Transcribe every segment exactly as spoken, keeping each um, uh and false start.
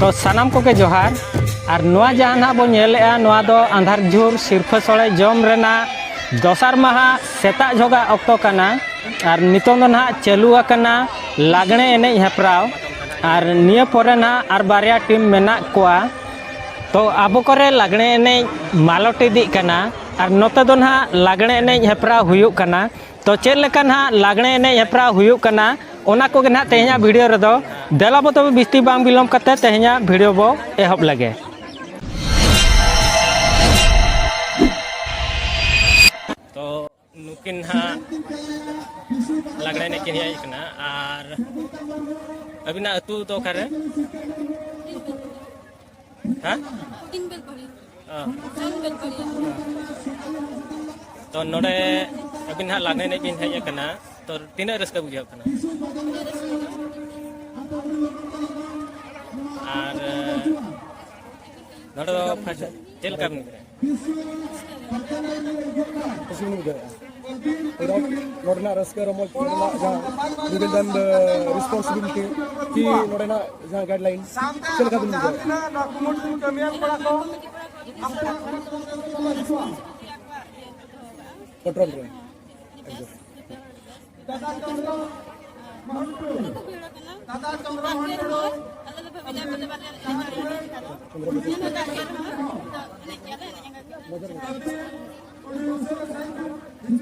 ᱛᱚ ᱥᱟᱱᱟᱢ ᱠᱚᱜᱮ ᱡᱚᱦᱟᱨ᱾ ᱟᱨ ᱱᱚᱣᱟ ᱡᱟᱦᱟᱸ ᱱᱟᱦᱟᱜ ᱵᱚᱱ ᱧᱮᱞᱮᱜᱼᱟ, ᱱᱚᱣᱟ ᱫᱚ ᱟᱸᱫᱷᱟᱨ ᱡᱷᱩᱨ ᱥᱤᱨᱯᱷᱟᱹ ᱥᱚᱲᱮ ᱡᱚᱢ ᱨᱮᱱᱟᱜ ᱫᱚᱥᱟᱨ ᱢᱟᱦᱟ ᱥᱮᱛᱟᱜ ᱡᱚᱦᱚᱜᱟᱜ ᱚᱠᱛᱚ ᱠᱟᱱᱟ᱾ ᱟᱨ ᱱᱤᱛᱚᱝ ᱫᱚ ᱱᱟᱦᱟᱜ ᱪᱟᱹᱞᱩ ᱟᱠᱟᱱᱟ ᱞᱟᱜᱽᱬᱮ ᱮᱱᱮᱡ ᱦᱮᱯᱨᱟᱣ᱾ ᱟᱨ ᱱᱤᱭᱟᱹ ᱯᱚᱨᱮ ᱱᱟᱦᱟᱜ ᱟᱨ ᱵᱟᱨᱭᱟ ᱴᱤᱢ ᱢᱮᱱᱟᱜ ᱠᱚᱣᱟ᱾ ᱛᱚ ᱟᱵᱚ ᱠᱚᱨᱮ ᱞᱟᱜᱽᱬᱮ ᱮᱱᱮᱡ ᱢᱟᱞᱚᱴ ᱤᱫᱤᱜ ᱠᱟᱱᱟ᱾ ᱟᱨ ᱱᱚᱛᱮ ᱫᱚ ᱱᱟᱦᱟᱜ ᱞᱟᱜᱽᱬᱮ ᱮᱱᱮᱡ ᱦᱮᱯᱨᱟᱣ ᱦᱩᱭᱩᱜ ᱠᱟᱱᱟ᱾ ᱛᱚ ᱪᱮᱫ ᱞᱮᱠᱟ ᱱᱟᱦᱟᱜ ᱞᱟᱜᱽᱬᱮ ᱮᱱᱮᱡ ᱦᱮᱯᱨᱟᱣ ᱦᱩᱭᱩᱜ ᱠᱟᱱᱟ, ᱚᱱᱟ ᱠᱚᱜᱮ ᱱᱟᱦᱟᱜ ᱛᱮᱦᱮᱧᱟᱜ ᱵᱷᱤᱰᱤᱭᱳ ᱨᱮᱫᱚ᱾ ᱫᱮᱞᱟ ᱵᱚ ᱛᱚᱵᱮ ᱵᱤᱥᱛᱤ ᱵᱟᱝ ᱵᱤᱞᱚᱢ ᱠᱟᱛᱮ ᱛᱮᱦᱮᱧᱟᱜ ᱵᱷᱤᱰᱤᱭᱳ ᱵᱚ ᱮᱦᱚᱵ ᱞᱮᱜᱮ᱾ ᱛᱚ ᱱᱩᱠᱤᱱ ᱱᱟᱦᱟᱜ ᱞᱟᱜᱽᱬᱮ ᱮᱱᱮᱡ ᱠᱤᱱ ᱦᱮᱡ ᱠᱟᱱᱟ᱾ ᱟᱨ ᱟᱹᱵᱤᱱᱟᱜ ᱟᱹᱛᱩ ᱫᱚ ᱚᱠᱟᱨᱮ? ᱦᱮᱸ? ᱦᱩᱰᱤᱧ ᱵᱮᱞᱯᱟᱦᱟᱲᱤ᱾ ᱚ᱾ ᱥᱟᱝ ᱵᱮᱞᱯᱟᱦᱟᱲᱤ᱾ ᱛᱚ ᱱᱚᱰᱮ ᱟᱹᱵᱤᱱ ᱦᱟᱸᱜ ᱞᱟᱜᱽᱬᱮ ᱮᱱᱮᱡ ᱵᱤᱱ ᱦᱮᱡ ᱟᱠᱟᱱᱟ, ᱛᱚ ᱛᱤᱱᱟᱹᱜ ᱨᱟᱹᱥᱠᱟᱹ ᱵᱩᱡᱷᱟᱹᱜ ᱠᱟᱱᱟ? ᱟᱨ ᱱᱚᱰᱮ ᱫᱚ first ᱪᱮᱫ ᱞᱮᱠᱟ ᱵᱤᱱ ᱵᱩᱡᱷᱟᱹᱣᱟ? ᱠᱩᱥᱤ ᱵᱤᱱ ᱵᱩᱡᱷᱟᱹᱣᱮᱫᱼᱟ? ᱯᱩᱨᱟᱹ ᱱᱚᱰᱮᱱᱟᱜ ᱨᱟᱹᱥᱠᱟᱹ ᱨᱚᱢᱚᱡᱽ ᱨᱮᱱᱟᱜ ᱡᱟᱦᱟᱸ level and responsibility ᱠᱤ ᱱᱚᱰᱮᱱᱟᱜ ᱡᱟᱦᱟᱸ guideline ᱪᱮᱫ ᱞᱮᱠᱟ ᱵᱤᱱ ᱵᱩᱡᱷᱟᱹᱣᱮᱫᱼᱟ? ᱠᱚᱱᱴᱨᱳᱞ ᱨᱮ ᱮᱠᱫᱚᱢ᱾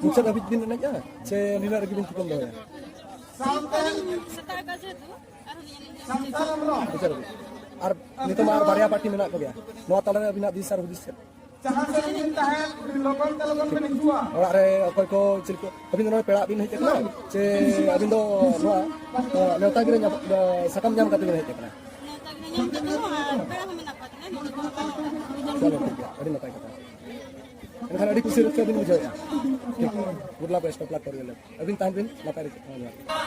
ᱢᱩᱪᱟᱹᱫ ᱫᱷᱟᱹᱵᱤᱡ ᱵᱤᱱ ᱮᱱᱮᱡᱼᱟ ᱥᱮ ᱱᱤᱱᱟᱹᱜ ᱨᱮᱜᱮ ᱵᱤᱱ ᱛᱷᱩᱠᱟᱹᱢ ᱫᱚᱦᱚᱭᱟ? ᱢᱩᱪᱟᱹᱫ ᱫᱷᱟᱹᱵᱤᱡ᱾ ᱟᱨ ᱱᱤᱛᱚᱜ ᱢᱟ ᱟᱨ ᱵᱟᱨᱭᱟ ᱯᱟᱨᱴᱤ ᱢᱮᱱᱟᱜ ᱠᱚᱜᱮᱭᱟ, ᱱᱚᱣᱟ ᱛᱟᱞᱟᱨᱮ ᱟᱹᱵᱤᱱᱟᱜ ᱫᱤᱥ ᱟᱨ ᱦᱩᱫᱤᱥ ᱪᱮᱫ? ᱡᱟᱦᱟᱸ ᱥᱮᱫ ᱵᱤᱱ ᱛᱟᱦᱮᱸᱱ, ᱞᱚᱜᱚᱱ ᱛᱮ ᱞᱚᱜᱚᱱ ᱵᱤᱱ ᱦᱤᱡᱩᱜᱼᱟ᱾ ᱚᱲᱟᱜ ᱨᱮ ᱚᱠᱚᱭ ᱠᱚ ᱪᱮᱫ ᱠᱚ, ᱟᱹᱵᱤᱱ ᱫᱚ ᱱᱚᱰᱮ ᱯᱮᱲᱟ ᱵᱤᱱ ᱦᱮᱡ ᱟᱠᱟᱱᱟ ᱥᱮ ᱟᱹᱵᱤᱱ ᱫᱚ ᱱᱚᱣᱟ, ᱱᱚᱣᱟ ᱱᱮᱣᱛᱟ ᱜᱤᱨᱟᱹ ᱧᱟᱢ, ᱥᱟᱠᱟᱢ ᱧᱟᱢ ᱠᱟᱛᱮ ᱵᱤᱱ ᱦᱮᱡ ᱟᱠᱟᱱᱟ? ᱱᱮᱣᱛᱟ ᱜᱤᱨᱟᱹ ᱧᱟᱢ ᱠᱟᱛᱮ ᱦᱚᱸ ᱟᱨ ᱯᱮᱲᱟ ᱦᱚᱸ ᱢᱮᱱᱟᱜ ᱠᱚᱣᱟ ᱛᱟᱞᱮᱭᱟ ᱱᱚᱰᱮ ᱫᱚ᱾ ᱪᱚᱞᱚ, ᱴᱷᱤᱠ ᱜᱮᱭᱟ, ᱟᱹᱰᱤ ᱱᱟᱯᱟᱭ ᱠᱟᱛᱷᱟ᱾ ᱮᱱᱠᱷᱟᱱ ᱟᱹᱰᱤ ᱠᱩᱥᱤ ᱨᱟᱹᱥᱠᱟᱹ ᱵᱤᱱ ᱵᱩᱡᱷᱟᱹᱣᱮᱫᱼᱟ᱾ ᱴᱷᱤᱠ, good luck, best of luck for your life. ᱟᱹᱵᱤᱱ ᱛᱟᱦᱮᱱ ᱵᱤᱱ ᱱᱟᱯᱟᱭ ᱨᱮ᱾ ᱦᱮᱸ, ᱡᱚᱦᱟᱨ᱾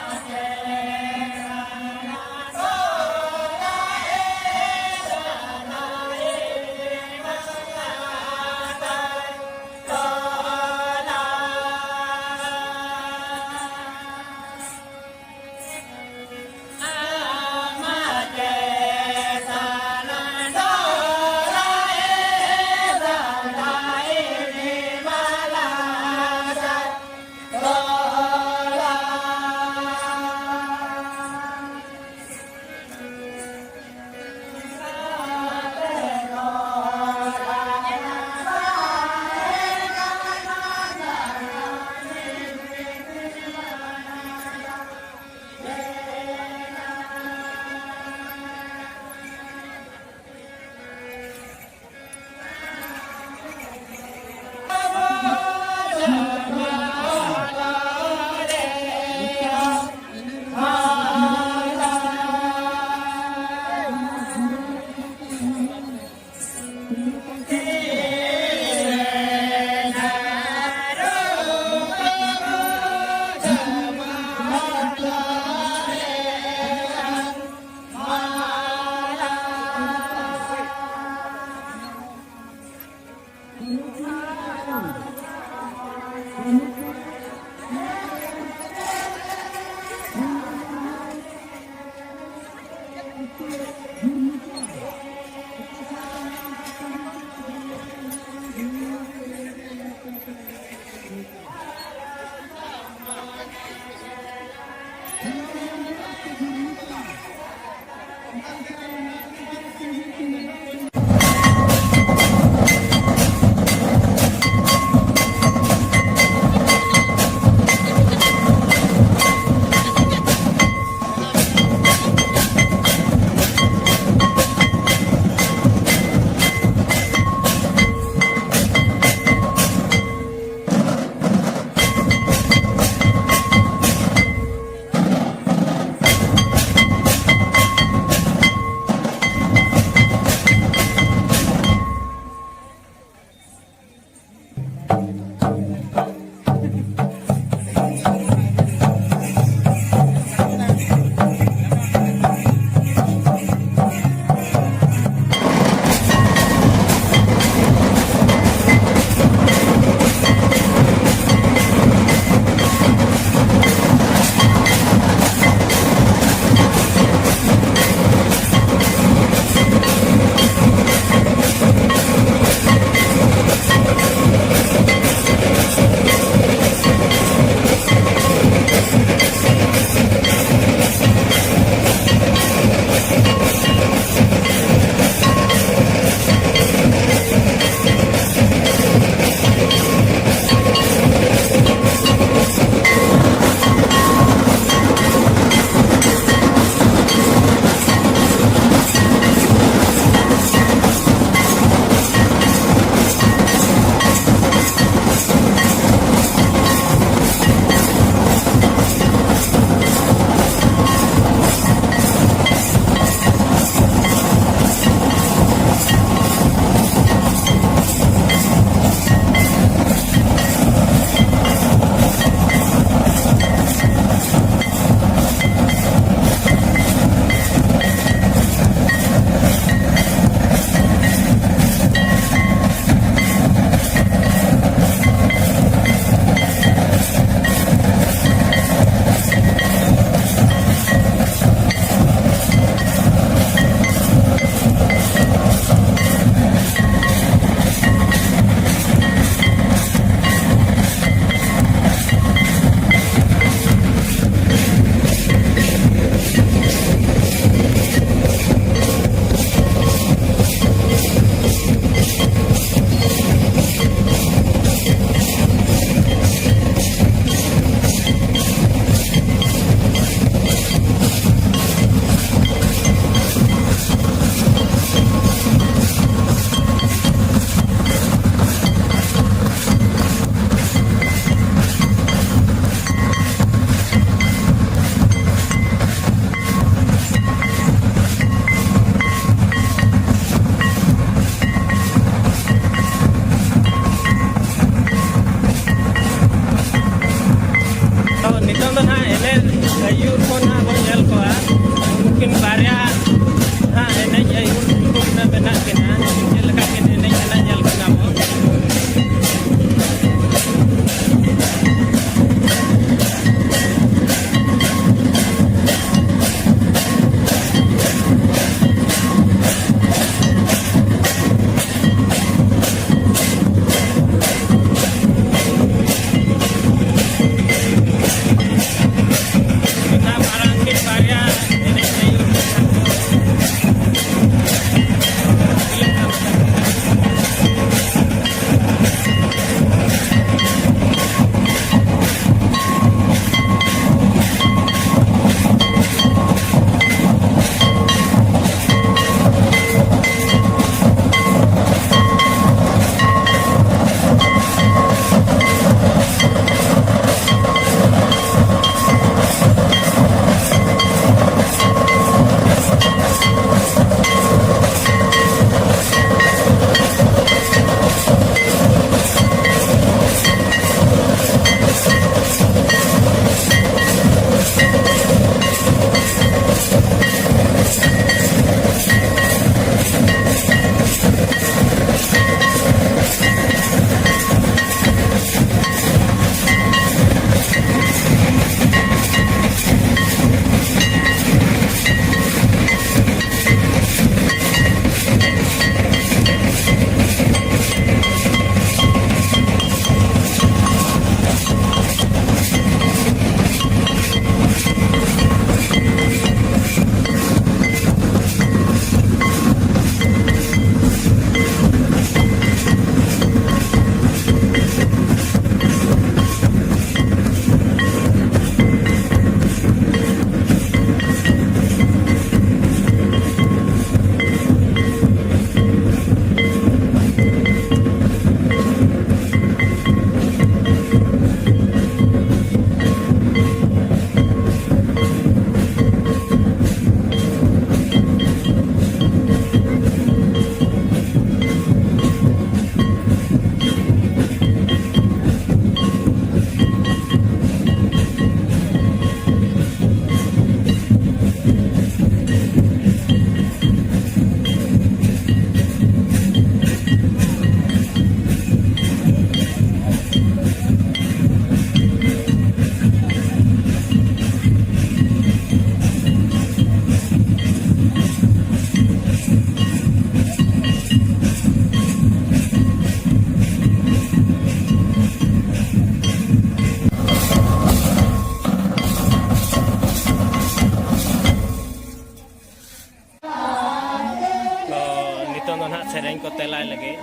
ᱪᱟᱞᱟᱭ ᱞᱟᱹᱜᱤᱫ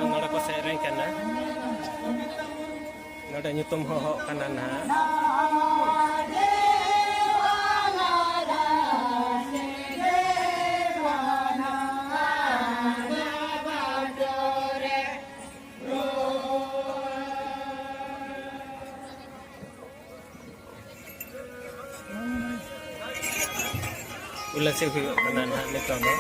ᱱᱚᱰᱮ ᱠᱚ ᱥᱮᱨᱮᱧ ᱠᱟᱱᱟ᱾ ᱱᱚᱰᱮ ᱧᱩᱛᱩᱢ ᱦᱚᱦᱚᱜ ᱠᱟᱱᱟ ᱱᱟᱦᱟᱜ᱾ ᱩᱞᱟᱹᱥᱤ ᱦᱩᱭᱩᱜ ᱠᱟᱱᱟ ᱱᱟᱦᱟᱜ ᱱᱤᱛᱚᱜ ᱫᱚ᱾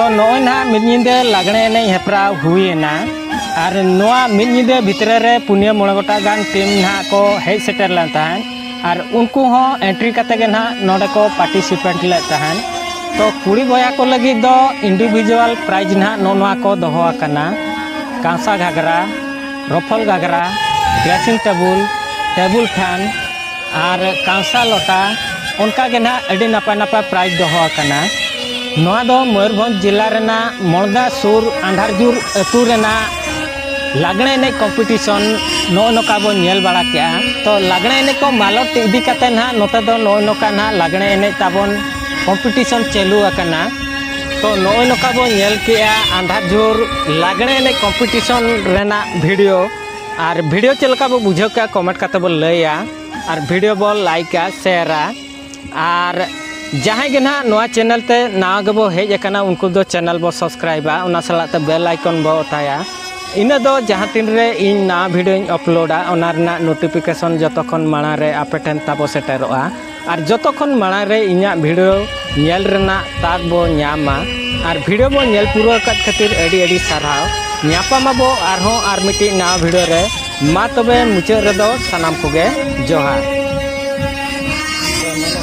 ᱱᱚᱜᱼᱚᱭ ᱱᱟᱦᱟᱜ ᱢᱤᱫ ᱧᱤᱫᱟᱹ ᱞᱟᱜᱽᱬᱮ ᱮᱱᱮᱡ ᱦᱮᱯᱨᱟᱣ ᱦᱩᱭᱮᱱᱟ᱾ ᱟᱨ ᱱᱚᱣᱟ ᱢᱤᱫ ᱧᱤᱫᱟᱹ ᱵᱷᱤᱛᱨᱤ ᱨᱮ ᱯᱩᱱᱭᱟᱹ ᱢᱚᱬᱮ ᱜᱚᱴᱟᱝ ᱜᱟᱱ ᱴᱤᱢ ᱱᱟᱦᱟᱜ ᱠᱚ ᱦᱮᱡ ᱥᱮᱴᱮᱨ ᱞᱮᱱ ᱛᱟᱦᱮᱸᱫ᱾ ᱟᱨ ᱩᱱᱠᱩ ᱦᱚᱸ ᱮᱱᱴᱨᱤ ᱠᱟᱛᱮ ᱜᱮ ᱱᱟᱦᱟᱜ ᱱᱚᱰᱮ ᱠᱚ ᱯᱟᱨᱴᱤᱥᱤᱯᱮᱴ ᱞᱮᱫ ᱛᱟᱦᱮᱸᱫ᱾ ᱛᱚ ᱠᱩᱲᱤ ᱵᱚᱭᱦᱟ ᱠᱚ ᱞᱟᱹᱜᱤᱫ ᱫᱚ ᱤᱱᱰᱤᱵᱷᱤᱡᱩᱣᱟᱞ ᱯᱨᱟᱭᱤᱡᱽ ᱱᱟᱦᱟᱜ ᱱᱚᱜᱼᱚ ᱱᱚᱣᱟ ᱠᱚ ᱫᱚᱦᱚ ᱟᱠᱟᱱᱟ᱾ ᱠᱟᱸᱥᱟ ᱜᱷᱟᱜᱽᱨᱟ, ᱨᱚᱯᱷᱚᱞ ᱜᱷᱟᱜᱽᱨᱟ, ᱰᱨᱮᱥᱤᱝ ᱴᱮᱵᱩᱞ, ᱴᱮᱵᱩᱞ ᱯᱷᱮᱱ ᱟᱨ ᱠᱟᱸᱥᱟ ᱞᱚᱴᱟ, ᱚᱱᱠᱟ ᱜᱮ ᱱᱟᱦᱟᱜ ᱟᱹᱰᱤ ᱱᱟᱯᱟᱭ ᱱᱟᱯᱟᱭ ᱯᱨᱟᱭᱤᱡᱽ ᱫᱚᱦᱚ ᱟᱠᱟᱱᱟ᱾ ᱱᱚᱣᱟ ᱫᱚ ᱢᱚᱭᱩᱨᱵᱷᱚᱸᱡᱽ ᱡᱮᱞᱟ ᱨᱮᱱᱟᱜ ᱢᱚᱲᱫᱟ ᱥᱩᱨ ᱟᱸᱫᱷᱟᱨᱡᱩᱨ ᱟᱹᱛᱩ ᱨᱮᱱᱟᱜ ᱞᱟᱜᱽᱬᱮ ᱮᱱᱮᱡ ᱠᱚᱢᱯᱤᱴᱤᱥᱚᱱ ᱱᱚᱜᱼᱚ ᱱᱚᱝᱠᱟ ᱵᱚᱱ ᱧᱮᱞ ᱵᱟᱲᱟ ᱠᱮᱜᱼᱟ᱾ ᱛᱚ ᱞᱟᱜᱽᱬᱮ ᱮᱱᱮᱡ ᱠᱚ ᱢᱟᱞᱚᱴ ᱤᱫᱤ ᱠᱟᱛᱮ ᱱᱟᱦᱟᱜ ᱱᱚᱛᱮ ᱫᱚ ᱱᱚᱜᱼᱚ ᱱᱚᱝᱠᱟ ᱱᱟᱦᱟᱜ ᱞᱟᱜᱽᱬᱮ ᱮᱱᱮᱡ ᱛᱟᱵᱚᱱ ᱠᱚᱢᱯᱤᱴᱤᱥᱚᱱ ᱪᱟᱹᱞᱩ ᱟᱠᱟᱱᱟ᱾ ᱛᱚ ᱱᱚᱜᱼᱚᱭ ᱱᱚᱝᱠᱟ ᱵᱚᱱ ᱧᱮᱞ ᱠᱮᱜᱼᱟ ᱟᱸᱫᱷᱟᱨᱡᱩᱨ ᱞᱟᱜᱽᱬᱮ ᱮᱱᱮᱡ ᱠᱚᱢᱯᱤᱴᱤᱥᱚᱱ ᱨᱮᱱᱟᱜ ᱵᱷᱤᱰᱤᱭᱳ᱾ ᱟᱨ ᱵᱷᱤᱰᱤᱭᱳ ᱪᱮᱫ ᱞᱮᱠᱟ ᱵᱚ ᱵᱩᱡᱷᱟᱹᱣ ᱠᱮᱜᱼᱟ ᱠᱚᱢᱮᱱᱴ ᱠᱟᱛᱮ ᱵᱚ ᱞᱟᱹᱭᱟ᱾ ᱟᱨ ᱵᱷᱤᱰᱤᱭᱳ ᱵᱚ ᱞᱟᱭᱤᱠᱟ, ᱥᱮᱭᱟᱨᱟ᱾ ᱟᱨ ᱡᱟᱦᱟᱸᱭ ᱜᱮ ᱱᱟᱦᱟᱜ ᱱᱚᱣᱟ ᱪᱮᱱᱮᱞ ᱛᱮ ᱱᱟᱣᱟ ᱜᱮᱵᱚ ᱦᱮᱡ ᱟᱠᱟᱱᱟ, ᱩᱱᱠᱩ ᱫᱚ ᱪᱮᱱᱮᱞ ᱵᱚ ᱥᱟᱵᱥᱠᱨᱟᱭᱤᱵᱟ, ᱚᱱᱟ ᱥᱟᱞᱟᱜ ᱛᱮ ᱵᱮᱞ ᱟᱭᱠᱚᱱ ᱵᱚ ᱚᱛᱟᱭᱟ᱾ ᱤᱱᱟᱹ ᱫᱚ ᱡᱟᱦᱟᱸ ᱛᱤᱱ ᱨᱮ ᱤᱧ ᱱᱟᱣᱟ ᱵᱷᱤᱰᱤᱭᱳᱧ ᱟᱯᱞᱳᱰᱟ, ᱚᱱᱟ ᱨᱮᱱᱟᱜ ᱱᱳᱴᱤᱯᱷᱤᱠᱮᱥᱚᱱ ᱡᱚᱛᱚ ᱠᱷᱚᱱ ᱢᱟᱲᱟᱝ ᱨᱮ ᱟᱯᱮ ᱴᱷᱮᱱ ᱛᱟᱵᱚ ᱥᱮᱴᱮᱨᱚᱜᱼᱟ᱾ ᱟᱨ ᱡᱚᱛᱚ ᱠᱷᱚᱱ ᱢᱟᱲᱟᱝ ᱨᱮ ᱤᱧᱟᱹᱜ ᱵᱷᱤᱰᱤᱭᱳ ᱧᱮᱞ ᱨᱮᱱᱟᱜ ᱛᱟᱠ ᱵᱚ ᱧᱟᱢᱟ᱾ ᱟᱨ ᱵᱷᱤᱰᱤᱭᱳ ᱵᱚ ᱧᱮᱞ ᱯᱩᱨᱟᱹᱣ ᱟᱠᱟᱫ ᱠᱷᱟᱹᱛᱤᱨ ᱟᱹᱰᱤ ᱟᱹᱰᱤ ᱥᱟᱨᱦᱟᱣ᱾ ᱧᱟᱯᱟᱢ ᱟᱵᱚ ᱟᱨᱦᱚᱸ ᱟᱨ ᱢᱤᱫᱴᱤᱡ ᱱᱟᱣᱟ ᱵᱷᱤᱰᱤᱭᱳ ᱨᱮ᱾ ᱢᱟ ᱛᱚᱵᱮ ᱢᱩᱪᱟᱹᱫ ᱨᱮᱫᱚ ᱥᱟᱱᱟᱢ ᱠᱚᱜᱮ ᱡᱚᱦᱟᱨ᱾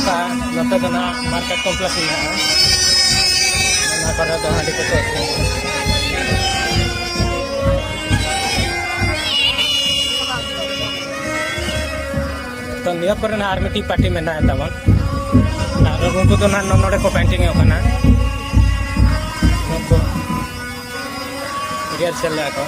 ᱱᱚᱝᱠᱟ ᱱᱚᱛᱮ ᱫᱚ ᱱᱟᱦᱟᱜ ᱢᱟᱨᱠᱮᱴ ᱠᱚᱢᱯᱞᱮᱠᱥ ᱢᱮᱱᱟᱜᱼᱟ᱾ ᱚᱱᱟ ᱠᱚᱨᱮ ᱫᱚ ᱦᱟᱺᱰᱤ ᱠᱚᱠᱚ ᱟᱹᱠᱷᱨᱤᱧᱟ᱾ ᱛᱚ ᱱᱤᱭᱟᱹ ᱯᱚᱨᱮ ᱱᱟᱦᱟᱜ ᱟᱨ ᱢᱤᱫᱴᱤᱡ ᱯᱟᱨᱴᱤ ᱢᱮᱱᱟᱜᱼᱟ ᱛᱟᱵᱚᱱ᱾ ᱟᱨ ᱩᱱᱠᱩ ᱫᱚ ᱱᱟᱦᱟᱜ ᱱᱚᱰᱮ ᱠᱚ ᱯᱮᱱᱴᱤᱝ ᱚᱜ ᱠᱟᱱᱟ᱾ ᱱᱩᱠᱩ ᱨᱤᱦᱟᱨᱥᱮᱞ ᱞᱮᱫᱟ ᱠᱚ᱾